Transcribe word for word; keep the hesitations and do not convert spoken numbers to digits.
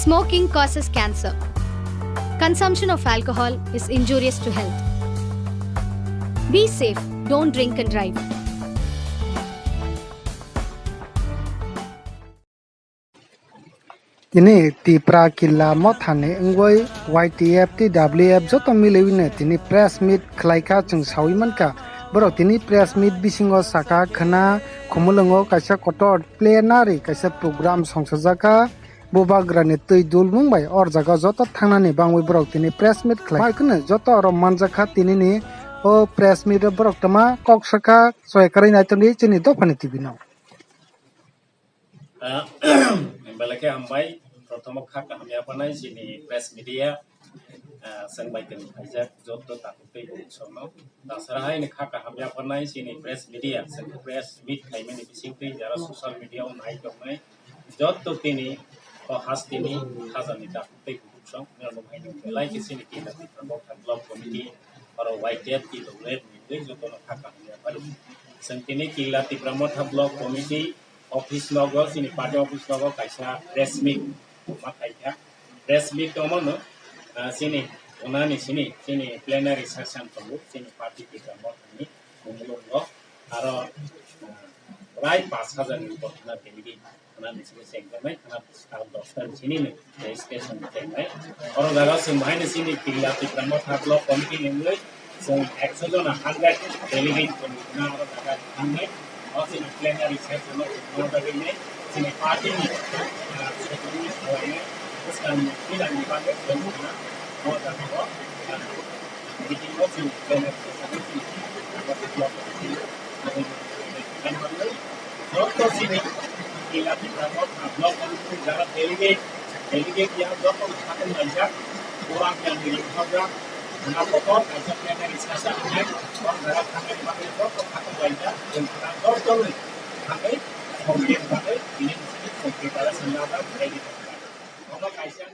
Smoking causes cancer. Consumption of alcohol is injurious to health. Be safe, don't drink and drive. Tini Tipra Killa Mothani wngwi Y T F, T W F joto miliwino tini press meet khlaikha, chwng sawi mankha. Borok tini press meet bisingo sakha khwna Khumulwngo kaisa kotor plenary kaisa program songchajakha. Bubagrani twi dulmung bai or jaga joto thangnani bangwi borok tini press meet khlai. Mai khwno joto oro manjakha tinini o press meet o borok tama kok sakha, choi kwrwi naitongdi chini dophani T V no. Ah, belai khe hambai, prothomo kha kaham yaphanai chini press media, ah, chwng bai tong khaijak joto takhuk tei bukhuk songno. Dasara haino kha kaham yaphanai chini press media, chwng press meet khaimani bisingtwi jara social media o nai tongnai joto tini o hasteni khajani takhuk tei bukhuk song, norok haino belai khe chini Killa Tipra Motha Block Committee, oro Y T F T W F ni twi jotono kha kaham yaphari. Chwng tini Killa Tipra Motha Block Committee office nogo, chini party office nogo kaisa press meet ma khaikha. Press meet tongmano, ah, chini unani chini, chini plenary session tongo, chini party Tipra Mothani Khumulwngo. Aro, ah, prai pash hajar ni kothoma delegate khwna ni simi chengjaknai, khwna sal dosta ni sini ni registration chengnai. Oro jaga chwng bahai ni chini Killa Tipra Motha Block Committee ni wngwi chwng ekso jona hundred delegate tongwi khwna oro jaga thangnai. O chini plenary session o khwna bagwi nai chini party ni, ah, secretary ni salainai bwskang ni phinang ni bagwi chwng khwna o jaga o, ah, meeting o chini plenary session o chini Tipra Motha Block Committee ni bagwi nai. Joto chini Killa Tipra Motha Block Committee ni jaga delegate, delegate ya joto ni sakni laijak, Bubagrani ringthokjak, khwna kotor kaisa plenary session hinwi o jaga thangna bagwi joto sakni laijak, chwng khwna joto ni thangwi, complain bagwi, bini simi complain bagwi chwng laijak, ready tongkha. Omo kaisa